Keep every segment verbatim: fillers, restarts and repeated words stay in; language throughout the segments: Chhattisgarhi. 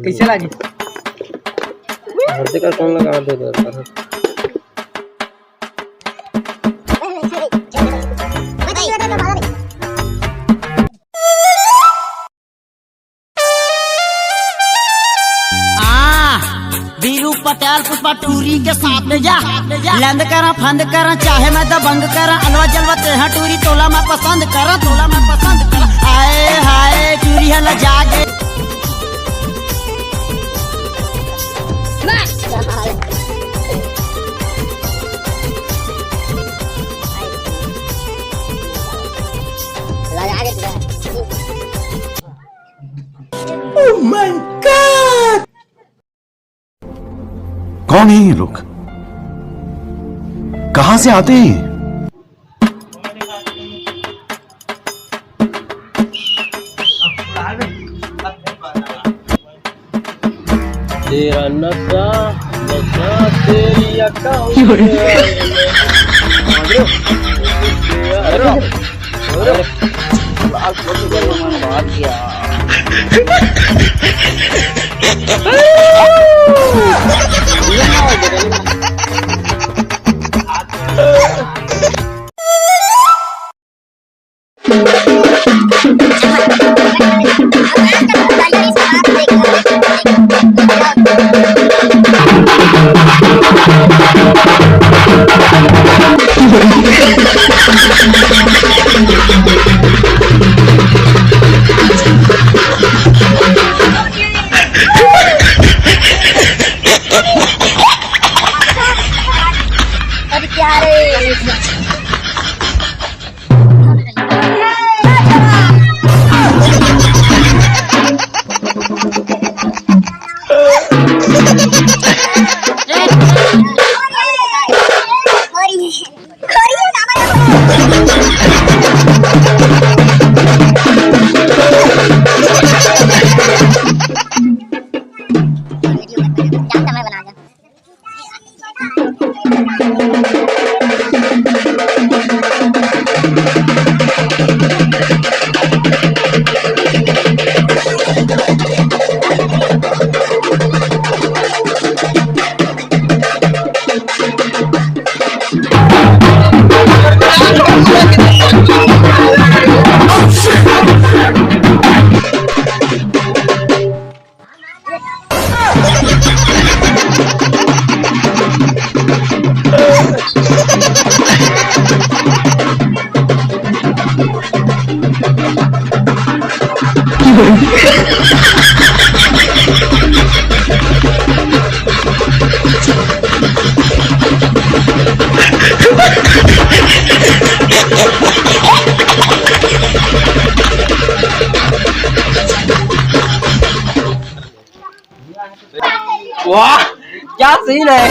कइसे लागे? हर जगह कौन लगा दे रहा है? आ, वीरू पटेल पुष्पा टूरी के साथ में जा। लंद करा, फंद करा, चाहे मैं दबंग करा, अलवा जलवा तेहा टूरी, तोला मैं पसंद करा, तोला मैं पसंद करा। हाय, हाय, टूरी हला जागे। Oh my God! कौन है ये लोग? कहां से आते हैं ये? तेरा नशा, नशा तेरी अकाउंट। वाह, क्या सीन है।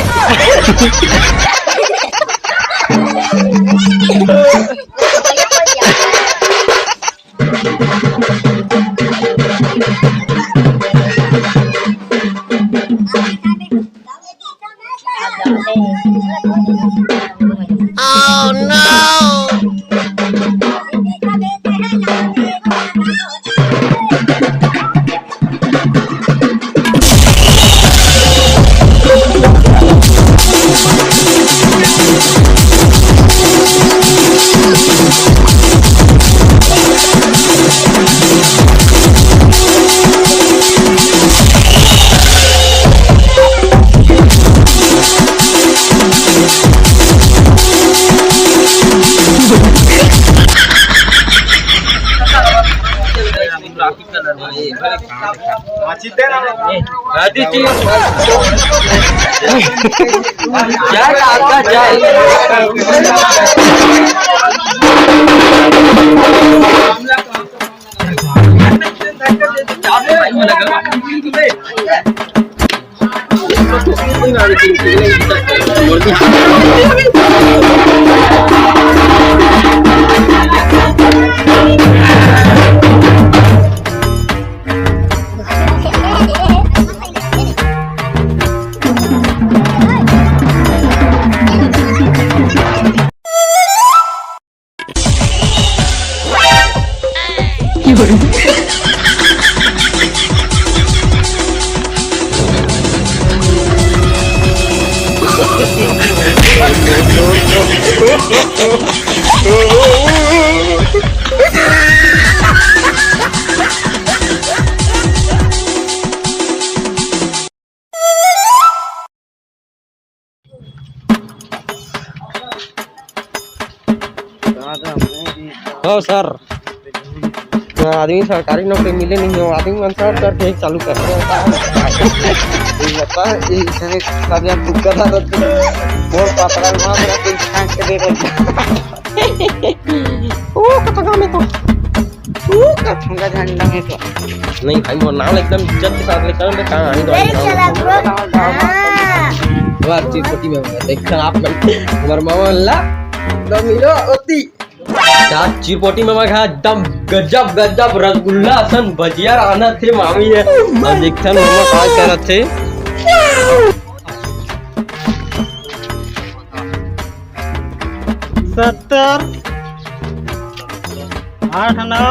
हो सर, आदमी सरकारी नौकरी मिले नहीं हो, आदमी मन सर सर के चालू कर। ये बता, ये इतने सब यार तुक्का था तो बोल पकड़ा मार मेरा कुछ छांट के दे रहा। ओ कतका में तो, ओ कतका झंडा में तो। नहीं भाई, मोर नाम एकदम इज्जत के साथ लेकर मैं कहाँ आने वाला हूँ। वाह, चिरपोटी में होगा। देखा आप मन, हमारे मामा ला, तो मिलो होती। यार, चिरपोटी मामा का एकदम गजब, गजब रसगुल्ला असन भजिया रांधत हे मामी हे। अब देखथन मामा का करत हे। सत्तर, आठ नौ,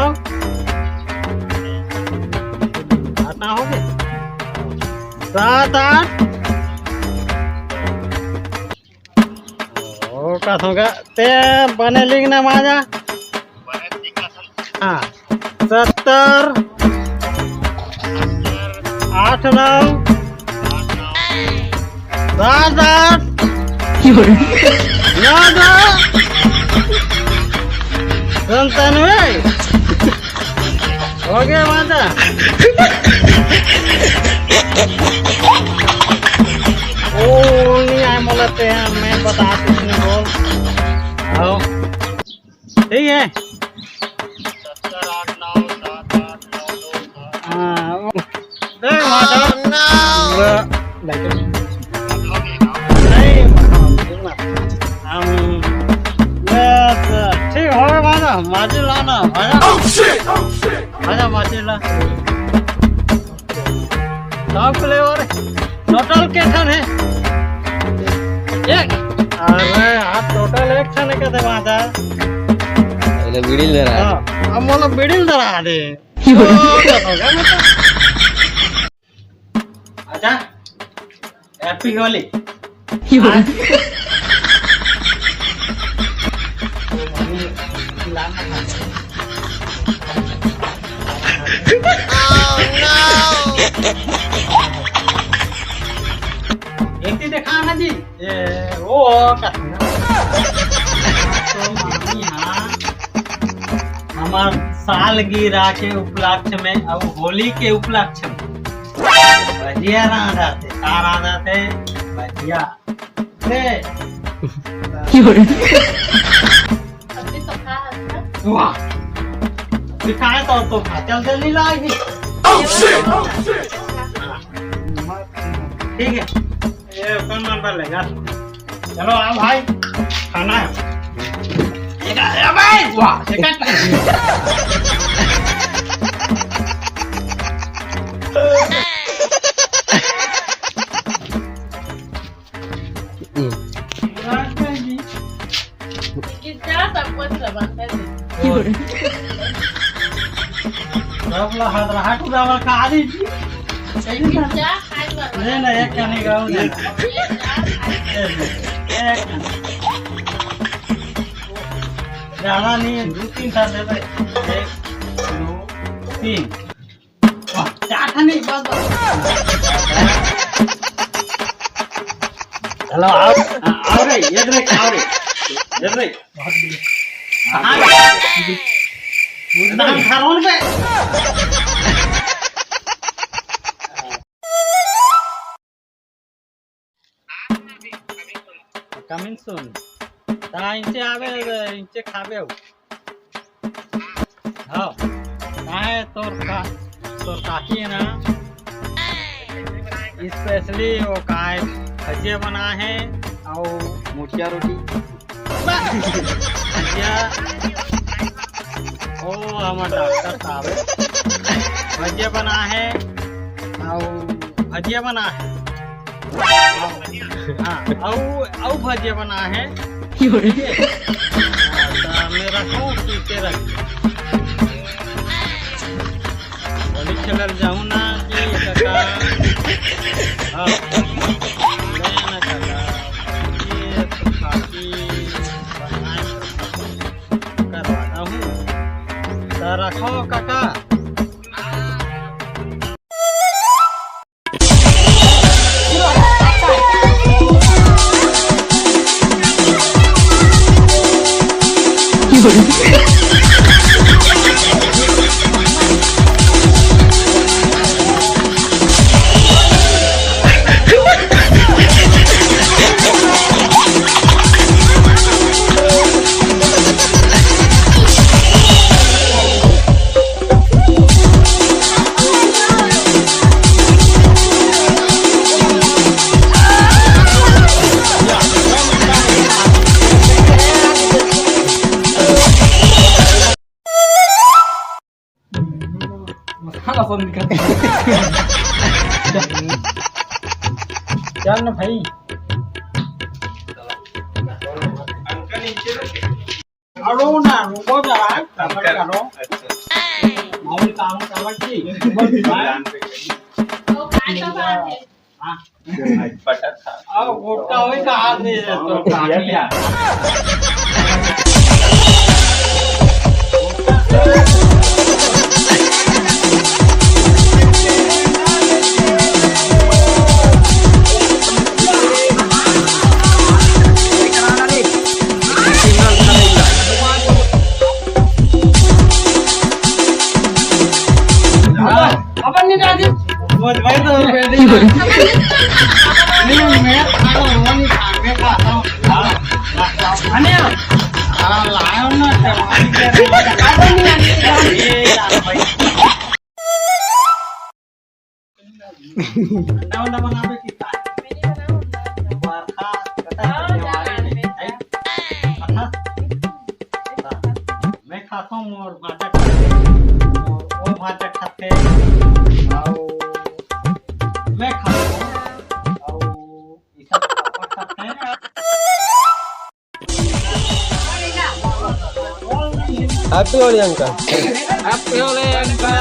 आठ नौ हो गए, सात आठ। ओ, का होगा? ते बने लिख ना माजा। हाँ, सत्तर, आठ नौ, सात आठ, नौ दो, संतानवे। हो गया माता। ओ, नहीं आए मोला ते हैं, मैं बता तुमने बोल। आओ। ठीक है। हाँ, वो, देख माता। वो, नहीं, हम, ये, ठीक हो गया माता, माची लाना, भाई। आजा माचिस ला। सब flavor total के ठन है? एक। अरे यार, total एक ठन के दे माता। पहले बीड़ी ले रहा है। हाँ, अब मोला बीड़ी ले रहा दे। अच्छा, Happy Holi। एक चीज देखा ना जी, ये वो का तो मामी हाँ, हमार सालगिरह के उपलक्ष्य में और होली के उपलक्ष्य में भजिया रांधा थे, का रांधा थे? भजिया। ले। अभी तो खा हस ना। वाह। अभी खाए तो, तो खा। चल जल्दी ला अभी। ठीक है। ये कौन नंबर लेगा? चलो आओ भाई, खाना है। एक आ, ए भाई, वाह, एक आ। सब ला हाथ रहा टूरा वाला खा ली। नहीं, नहीं, एक कने गाओ ना। एक कने। ज्यादा नहीं है, दो तीन ठा दे दे। एक, दो, तीन। वाह, चार ठा नहीं, बस, बस। चलो, आओ, आओ रे, ये देख, आओ रे, ये देख। हाँ, एकदम खरोन पे। Coming soon। ता इंचे आवे, इंचे खाबे हो। हाँ, काहे तोर का, तोर काकी है ना, specially वो काय भजिया बना है और मुठिया रोटी। भजिया, ओ, हमर डॉक्टर साहब है। भजिया बना है, अउ भजिया बना है। हाँ, अउ, अउ भजिया बना है। ठीक है? हाँ, तो मैं रखूँ, पीछे रख। होली खेलल जाऊँ ना कि काका? हाँ। ले ना काका। ये तो काकी। रखो काका। मसाला सब निकल। चल ना भाई। करो ना, रुको जरा, सबर करो। अच्छा। और काम करवा की। हाँ। बटर था। अब गुटखा होई कहाँ से, तो काफी है। अपन नहीं डाल दी। वो भाई तो बैठ ही नहीं। नहीं, मैं खा रहा हूँ, नहीं खा, मैं खा रहा हूँ। अनिल, हाँ, लायो ना, अपन नहीं डाल दी। ये यार भाई। अंडा वंडा बनाबे कि का? मैं नहीं बनाऊँ अंडा वंडा। बरखा, बता, हाँ, त्योहारी जाना में, है। है? बता। मैं खाता हूँ मोर भांटा खाते, और वो भांटा खाते, और मैं खाता हूँ, और ये सब पापड़ खाते हैं। Happy Holi, uncle. Happy Holi, uncle.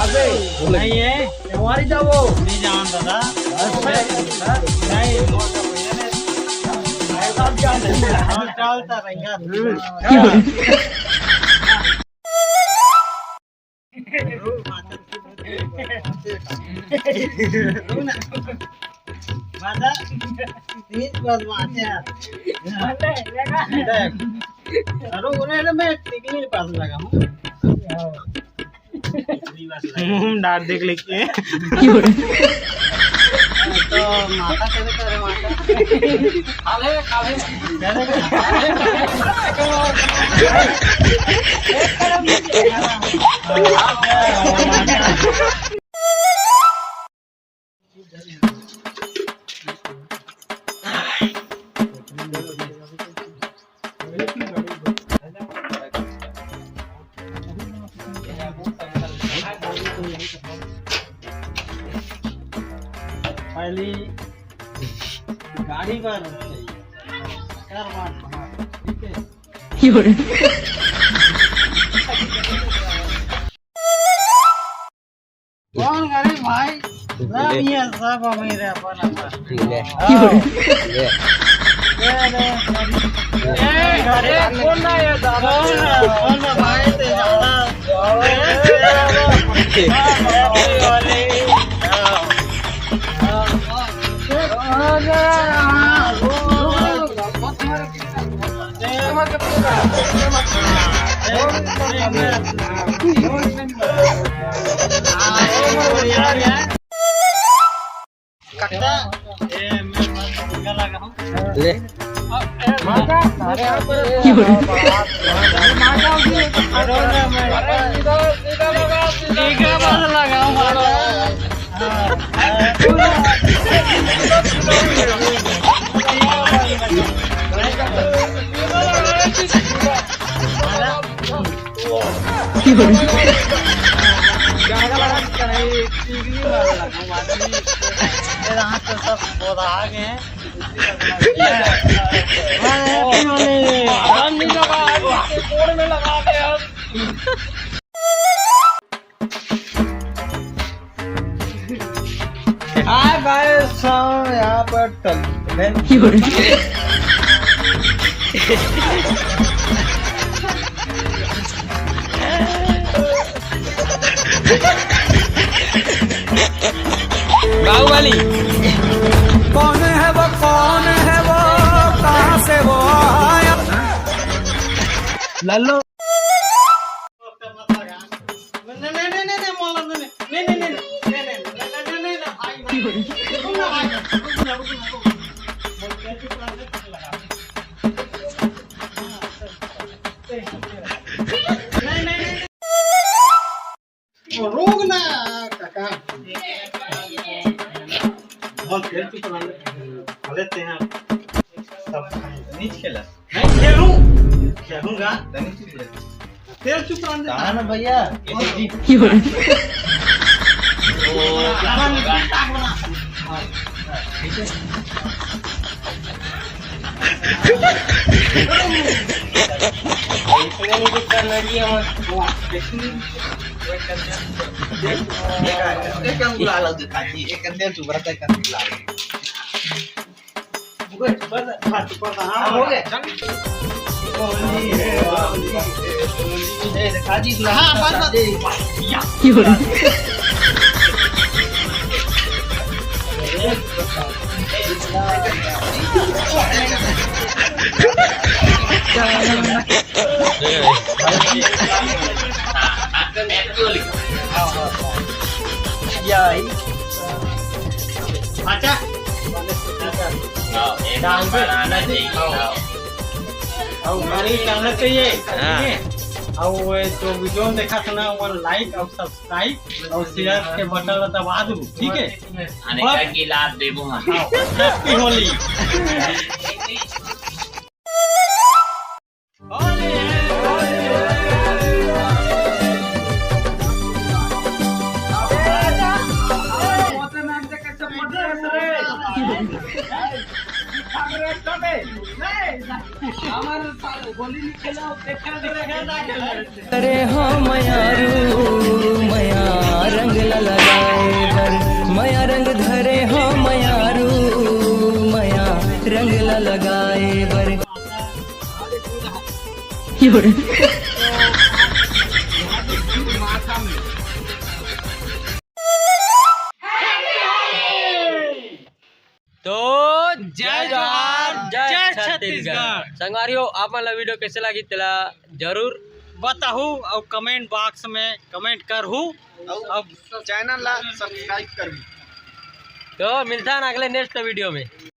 अबे, नहीं है, त्योहारी जाओ। नहीं जान दादा। नहीं, हम चलता रहेंगे। माता, तीन बार माते हैं। देख, अरे, उन्हें ना मैं टिकली पास लगा हूँ। मुंह डाल देख लेके। तो माता तेरे करे माता। खा ले, खा ले। पहली गाड़ी बर चाहिए, कार बर, ठीक है। कौन गरीब भाई? सब ये सब अमीर है, अपन अपन। ले। आओ। ले। ले, ले, ले। ए, अरे, कौन ना ये दादा? कौन ना, कौन ना भाई ते ज्यादा? ले। हाय भाई साहब यार। बाहुबली। कौन है वो, कौन है वो, कहाँ से वो आया? लल्लो। रोग ना काका। बहुत खेल चुका है। भले ते हैं। सब नीच खेला। नहीं खेलूं। खेलूंगा। नहीं चुप रहे। तेल चुप रहने दे। कहा ना भैया? एक अंगुला ला दिखा जी, एक अंदर चुप रहता है, एक अंगुला ला। हाँ, हो गया। ए, दिखा जी, हाँ, बस, बस। अच्छा। हाँ, एक डाल दे। बनाना चाहिए। हाँ। और हमारी डालना चाहिए। हाँ। ठीक है? और वो जो video में देखा था ना, वो like और subscribe और share के button ला दबा दो, ठीक है? आने का बस। गिलास देबो हम। हाँ, happy होली। अरे हाँ मयारू, मया रंग ला लगाए बर, मया रंग धरे हाँ मयारू, मया रंग ला लगाए बर। तो जय जोहार, जय छत्तीसगढ़। संगवारी हो, आप मन ला video कैसे लगी तेला जरूर बताहू और comment box में comment करहू। और channel ला subscribe करहू। तो मिलथन अगले next video में।